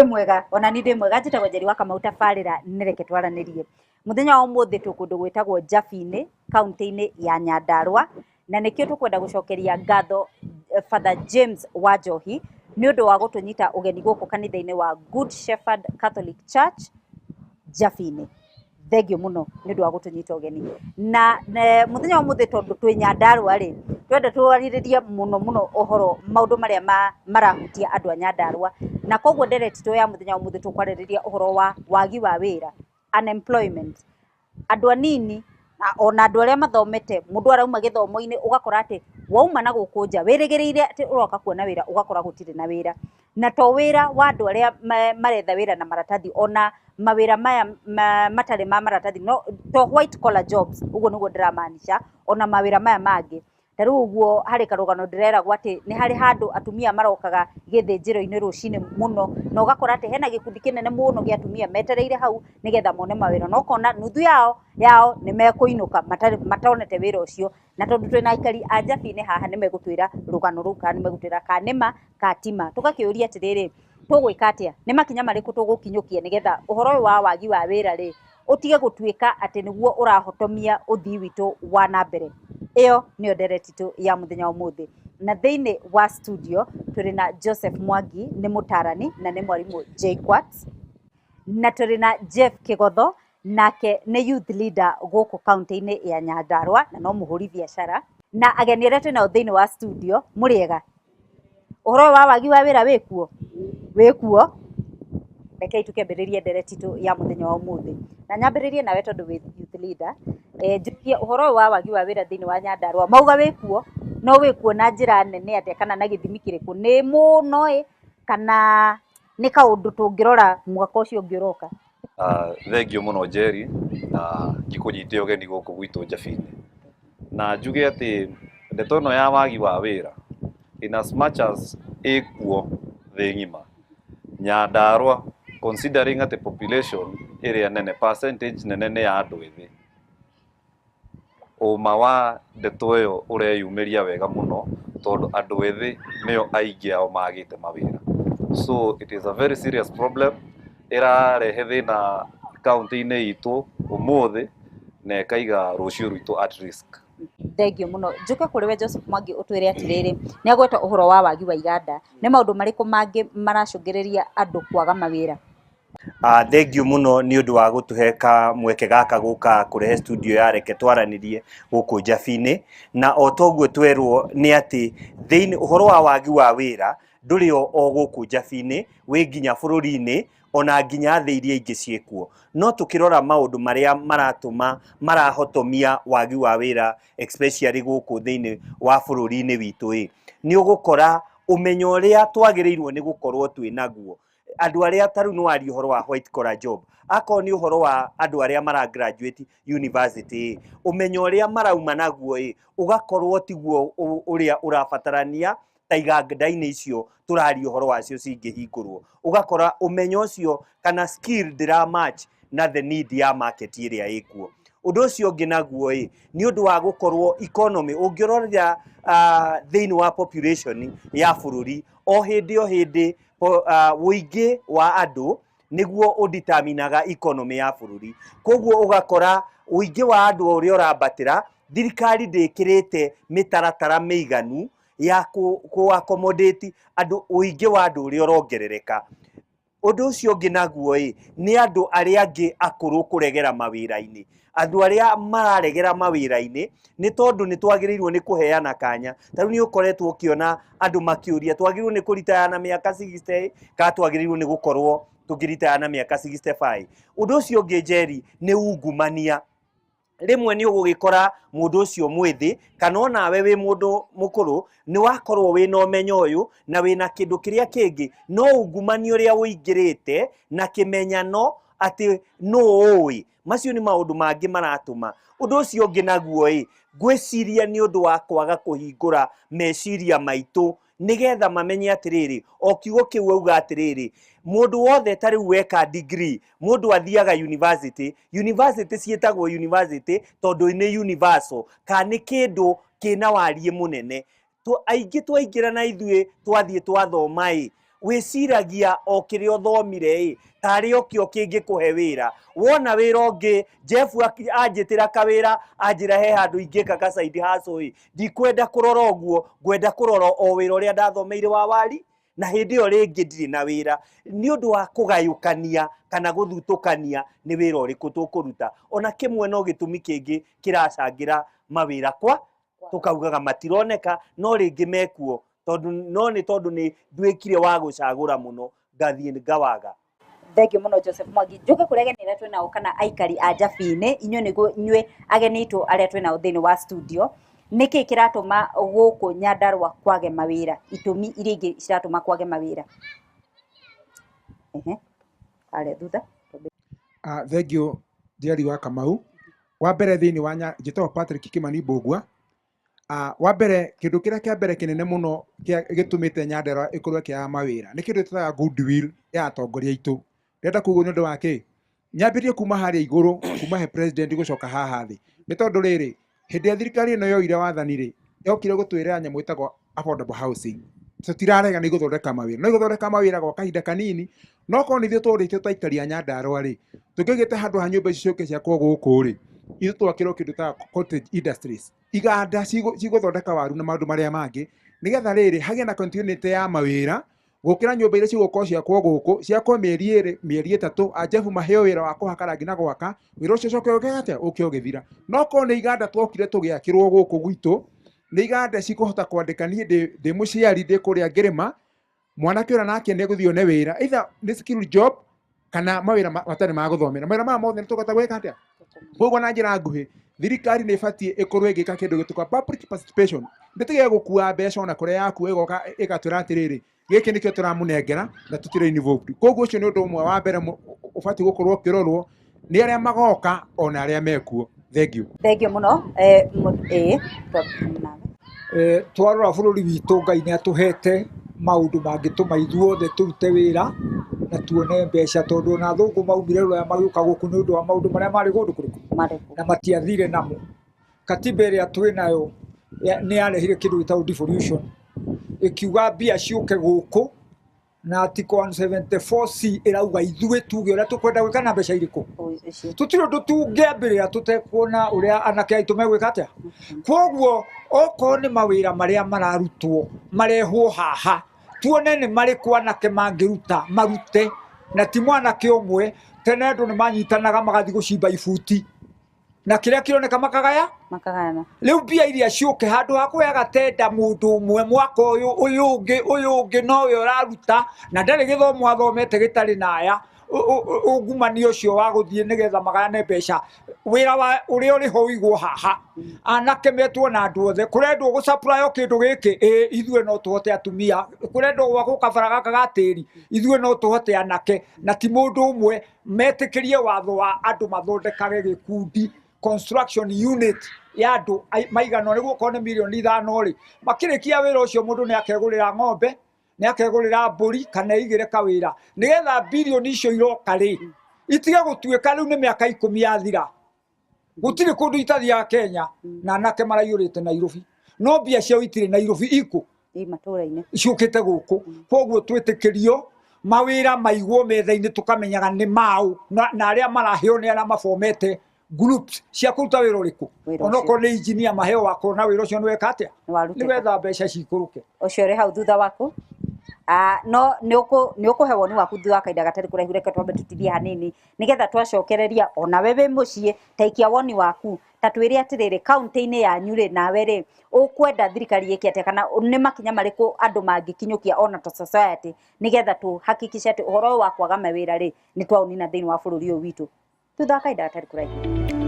Mwega ona ni ndĩ mwega. Njĩtagwo Njeri wa Kamau. Tabarĩra nĩ Reke Twaranĩrie. Mũthenya wa ũmũthĩ twĩ kũndũ gwĩtagwo Njabi-inĩ, kaũntĩ-inĩ ya Nyandarua, na nĩkĩo tũkwenda gũcokeria ngatho Father James wa Njohi nĩ ũndũ wa gũtũnyita ũgeni gũkũ kanitha-inĩ wa Good Shepherd Catholic Church Njabi-inĩ. Thengiũ mũno nĩ ũndũ wa gũtũnyita ũgeni. Na mũthenya wa ũmũthĩ, tondũ twĩ Nyandarua rĩ, twenda twarĩrĩrie mũno mũno ũhoro maũndũ marĩa marahutia andũ a Nyandarua, na koguo ndereti itũ ya mũthenya wa ũmũthĩ tũkwarĩrĩria ũhoro wa wagi wa wĩra, unemployment. Andũ anini na ona andũ arĩa mathomete, mũndũ arauma gĩthomo-inĩ, ũgakora atĩ wauma na gũkũ nja wĩrĩgĩrĩire atĩ ũroka kuona wĩra, ũgakora gũtirĩ na wĩra. Na to wĩra wa andũ arĩa maretha wĩra na maratathi, ona mawĩra maya matarĩ ma maratathi, no to white collar jobs, ũguo nĩguo ndĩramaanisha, ona mawĩra maya mangĩ. Ta rĩu ũguo harĩ karũgano ndĩreragwo atĩ nĩ harĩ handũ atumia marokaga gĩthĩnjĩro-inĩ rũcinĩ mũno, na ũgakora atĩ hena gĩkundi kĩnene mũno gĩa atumia metereire hau nĩgetha mone mawĩra, na ũkona nuthu yao nĩ mekũinũka matonete wĩra ũcio. Na tondũ twĩna aikari a Njabi-inĩ haha, nĩ megũtwĩra rũgano rũu, kana nĩ megũtwĩra kana nĩ ma kana ti ma. Tũgakĩũria atĩrĩrĩ, tũgwĩka atĩa? Nĩ makinya marĩkũ tũgũkinyũkia nĩgetha ũhoro ũyũ wa wagi wa wĩra rĩ ũtige gũtuĩka atĩ nĩguo ũrahotomia ũthii witũ wa na mbere? Ĩyo nĩyo ndereti itũ ya mũthenya wa ũmũthĩ. Na thĩinĩ wa studio tũrĩ na Joseph Mwangi, nĩ mũtarani na nĩ mwarimũ JKUAT, na tũrĩ na Jeff Kĩgotho, nake nĩ youth leader gũkũ kaũntĩ-inĩ ya Nyandarua na no mũhũri biacara. Na ageni arĩa twĩnao thĩinĩ wa studio, mũrĩega? Ũhoro ũyũ wa wagi wa wĩra wĩkuo? Wĩkuo. Rekei tũkĩambĩrĩrie ndereti itũ ya mũthenya wa ũmũthĩ, na nyambĩrĩrie nawe tondũ wĩ youth leader. Njũrie ũhoro ũyũ wa wagi wa wĩra thĩinĩ wa Nyandarua, mauga wĩkuo, no wĩkuo na njĩra nene atĩa, kana na gĩthimi kĩrĩkũ? Nĩ mũno ĩ, kana nĩ kaũndũ tũngĩrora mwaka ũcio ũngĩ ũroka? Thengiũ mũno Njeri, na ngĩkũnyite ũgeni gũkũ gwitũ Njabi-inĩ. Na njuge atĩ ndeto ĩno ya wagi wa wĩra, in as much as ĩkuo thĩ ng'ima, Nyandarua, considering atĩ population ĩrĩa nene, percentage nene nĩ ya andũ ethĩ, ũma wa ndeto ĩyo ũreyumĩria wega mũno, tondũ andũ ethĩ nĩo aingĩ ao magĩte mawĩra. So it is a very serious problem ĩrarehe thĩna kaunti-inĩ itũ ũmũthĩ na ĩkaiga rũciũ rwitũ at risk. Thengiũ mũno. Njũke kũrĩ we Joseph Mwangi, ũtwĩre atĩrĩrĩ, nĩ agweta ũhoro wa wagi wa iganda, nĩ maũndũ marĩkũ mangĩ maracũngĩrĩria andũ kwaga mawĩra? Thengiũ mũno nĩ ũndũ wa gũtũhe kamweke gaka gũka kũrehe studio ya Reke Twaranĩrie gũkũ Njabi-inĩ. Na o toguo twerwo nĩ atĩ thĩinĩ ũhoro wa wagi wa wĩra ndũrĩ o gũkũ Njabi-inĩ, wĩ nginya bũrũri-inĩ, ona nginya thĩ iria ingĩ ciĩkuo. No tũkĩrora maũndũ marĩa maratũma marahotomia wagi wa wĩra, especially gũkũ thĩinĩ wa bũrũri-inĩ witũ ĩ, nĩ ũgũkora ũmenyo ũrĩa twagĩrĩirwo nĩ gũkorwo twĩ naguo, andũ arĩa ta rĩu nĩ waria ũhoro wa white collar job, akorwo nĩ ũhoro wa andũ arĩa mara graduate university ĩ, ũmenyo ũrĩa marauma naguo ĩ, ũgakorwo tiguo ũrĩa ũrabatarania ta iganda-inĩ icio tũraria ũhoro wacio cingĩhingũrwo. Ũgakora ũmenyo ũcio kana skill ndĩra match na the need ya market ĩrĩa ĩkuo. Ũndũ ũcio ũngĩ naguo ĩ, nĩ ũndũ wa gũkorwo economy, ũngĩrorera thĩinĩ wa population ya bũrũri, o hĩndĩ o hĩndĩ ũingĩ wa andũ nĩguo ũdeterminaga economy ya bũrũri. Koguo ũgakora ũingĩ wa andũ ũrĩa ũrambatĩra, thirikari ndĩkĩrĩte mĩtaratara mĩiganu ya kũ accommodate andũ, ũingĩ wa andũ ũrĩa ũrongerereka. Ũndũ ũcio ũngĩ naguo ĩ, nĩ andũ arĩa angĩ akũrũ kũregera mawĩra-inĩ. Andũ arĩa mararegera mawĩra-inĩ nĩ tondũ nĩ twagĩrĩirwo nĩ kũheana kanya. Ta rĩu nĩ ũkoretwo ũkĩona andũ makĩũria, twagĩrĩirwo nĩ kũritaya na mĩaka 60 kana twagĩrĩirwo nĩ gũkorwo tũkĩritaya na mĩaka 65? Ũndũ ũcio ũngĩ, Njeri, nĩ ungumania. Rĩmwe nĩ ũgũgĩkora mũndũ ũcio mwĩthĩ kana onawe wĩ mũndũ mũkũrũ nĩ wakorwo wĩna ũmenyo ũyũ na wĩna kĩndũ kĩrĩa kĩngĩ, no ungumania ũrĩa ũingĩrĩte na kĩmenyano atĩ nũ ũĩ, macio nĩ maũndũ mangĩ maratũma. Ũndũ ũcio ũngĩ naguo ĩ, ngwĩciria nĩ ũndũ wa kwaga kũhingũra meciria maitũ nĩgetha mamenye atĩrĩrĩ, o kiugo kĩu auga atĩrĩrĩ, mũndũ wothe ta rĩu weka degree, mũndũ athiaga university. University ciĩtagwo university tondũ nĩ universal, kana nĩ kĩndũ kĩna wariĩ mũnene. Aingĩ twaingĩra na ithuĩ twathiĩ twathoma ĩ, Wĩciragia o kĩrĩa ũthomire ĩ tarĩ o kĩo kĩngĩkũhe wĩra. Wona wĩra ũngĩ, Jeff anjĩtĩra kawĩra, anjĩra he handũ ingĩka ka side hustle ĩ, ndikwenda kũrora ũguo, ngwenda kũrora o wĩra ũrĩa ndathomeire wa wari, na hĩndĩ ĩyo rĩngĩ ndirĩ na wĩra. Nĩ ũndũ wa kũgayũkania kana gũthutũkania nĩ wĩra ũrĩkũ tũkũruta. Ona kĩmwe no gĩtũmi kĩngĩ kĩracangĩra mawĩra kwa tũkaugaga matironeka, no rĩngĩ mekuo, tondũ no nĩ tondũ nĩ nduĩkire wa gũcagũra mũno ngathiĩ ngawaga. Thank you mũno Joseph Mwangi. Njoke kũrĩ ageni arĩa twĩnao kana aikari a Njabinĩ, inyuĩ nĩguo inyuĩ ageni aitũ arĩa twĩnao thĩinĩ wa studio, nĩkĩ kĩratũma gũkũ Nyandarua kwage mawĩra? Itũmi iria ingĩ ciratũma kwage mawĩra? Ehe, harĩa thutha. Thank you Njeri wa Kamau. Wa mbere thĩinĩ wa njĩtagwo Patrick Kimani Mbũgua. Wa mbere kĩndũ kĩrĩa kĩa mbere kĩnene mũno gĩtũmĩte Nyandarua ĩkorwo ĩkĩaga mawĩra nĩ kĩndũ twĩtaga goodwill ya atongoria aitũ. Ndĩrenda kuga nĩ ũndũ wa kĩ? Nyambĩrĩrie kuma harĩa igũrũ, kuma he president gũcoka haha thĩ. Nĩ tondũ rĩrĩ, hĩndĩ ĩrĩa thirikari ĩno yoire wathani rĩ, yokire gũtwĩrĩra nyamũ ĩtagwo affordable housing. Tũtirarega nĩ igũthondeka mawĩra, no igũthondeka mawĩra gwa kahinda kanini, no korwo nĩ ithuĩ tũrĩtio ta aikari a Nyandarua rĩ, tũngĩaigĩte handũ ha nyũmba ici ciũke ciakwo gũkũ rĩ, ithuĩ twakĩrwo kĩndũ ta cottage industries, iganda cigũthondeka waru na maũndũ marĩa mangĩ, nĩgetha rĩrĩ hagĩe na continuity ya mawĩra, gũkĩra nyũmba iria cigũkorwo ciakwo gũkũ, ciakwo mĩeri 2, mĩeri 3, anjebu maheo wĩra wa kũhaka rangi na gwaka, wĩra ũcio ũcoke ũke atĩa, ũke ũgĩthira. No korwo nĩ iganda twokire tũgĩakĩrwo gũkũ gwitũ, nĩ iganda cikũhota kwandĩka niĩ ndĩ mũciari ndĩ kũrĩa ngĩrĩma, mwanake ũrĩa nake nĩ egũthiĩ one wĩra, either nĩ skill job kana mawĩra matarĩ ma gũthomera. Mawĩra maya mothe nĩ tũkũhota gwĩka atĩa? Koguo na njĩra nguhĩ, thirikari nĩ ĩbatiĩ ĩkorwo ĩgĩka kĩndũ gĩtagwo public participation. Ndĩtige gũkua mbeca ona kũrĩa yaku ĩgoka ĩgatwĩra atĩrĩrĩ, gĩkĩ nĩkĩo tũramũnengera na tũtirĩ involved. Koguo ũcio nĩ ũndũ ũmwe wa mbere ũbatiĩ gũkorwo ũkĩrorwo nĩ arĩa magoka ona arĩa mekuo. Thank you. Thank you mũno. Twarora bũrũri witũ Ngai nĩ atũhete maũndũ mangĩtũma ithuothe tũrute wĩra na tuone mbeca, tondũ ona athũngũ maumire Rũraya magĩũka gũkũ nĩ ũndũ wa maũndũ marĩa marĩ kũndũ kũrĩkũ na matiathire namo. Katiba ĩrĩa twĩnayo nĩ yarehire kĩndũ gĩtagwo devolution, ĩkiuga mbia ciũke gũkũ, na article 174C ĩrauga ithuĩ tuge ũrĩa tũkwenda gwĩka na mbeca irĩkũ. Tũtirĩ ũndũ tũngĩambĩrĩra tũtekuona ũrĩa anake aitũ megwĩka atĩa. Koguo okorwo nĩ mawĩra marĩa mararutwo marehwo haha, tuone nĩ marĩkũ anake mangĩruta marute, na ti mwanake ũmwe. Tene andũ nĩ manyitanaga magathiĩ gũcimba ibuti na kĩrĩa kĩroneka makagaya makagayana. Rĩu mbia iria ciũke handũ ha kũheaga tenda mũndũ ũmwe mwaka ũyũ, ũyũ ũngĩ, ũyũ ũngĩ nowe ũraruta na ndarĩ gĩthomo athomete gĩtarĩ na aya, ungumania ũcio wa gũthiĩ nĩgetha magayane mbeca, wĩra wa ũrĩa ũrĩ ho ũigwo haha, anake metwo na andũ othe, kũrendwo gũ-supply o kĩndũ gĩkĩ, ĩ ithuĩ no tũhote atumia, kũrendwo gwakwo kabara gaka ga tĩri, ithuĩ no tũhote anake, na ti mũndũ ũmwe. Metĩkĩrie watho wa andũ mathondekage gĩkundi construction unit ya andũ maigana ũrĩa, gũkorwo nĩ mirioni 5 rĩ, makĩrĩkia wĩra ũcio mũndũ nĩ akegũrĩra ng'ombe, nĩ akegũrĩra mbũri kana eigĩre kawĩra, nĩgetha birioni icio iroka rĩ itige gũtuĩka rĩu nĩ mĩaka 10 yathira. Gũtirĩ kũndũ itathiaga Kenya na anake maraiyũrĩte Nairobi, no mbia ciao itirĩ Nairobi, ikũ I matũra-inĩ ciũkĩte gũkũ. Koguo twĩtĩkĩrio mawĩra maigwo metha-inĩ tũkamenyaga nĩ maũ na arĩa maraheo nĩ arĩa mabomete groups cia kũruta wĩra ũrĩkũ, onokorwo nĩ engineer maheo wakorwo na wĩra ũcio nĩ weka atĩa, nĩ wetha mbeca cikũrũke. Ũcio ũrĩ hau thutha waku. No nĩ ũkũhe woni waku thutha wa kahinda gatarĩ kũraihu. Reke twambe tũtithie hanini nĩgetha twacokereria onawe wĩ mũciĩ ta ikia woni waku, ta twĩre atĩrĩrĩ, kaunti-inĩ yanyu rĩ, nawe rĩ ũkwenda thirikari ĩke atĩa, kana nĩ makinya marĩkũ andũ mangĩkinyũkia ona ta society nĩgetha tũhakikishe atĩ ũhoro ũyũ wa kwaga mawĩra rĩ nĩ twaũnina thĩinĩ wa bũrũri ũyũ witũ. Thutha wa kahinda gatarĩ kũraihu.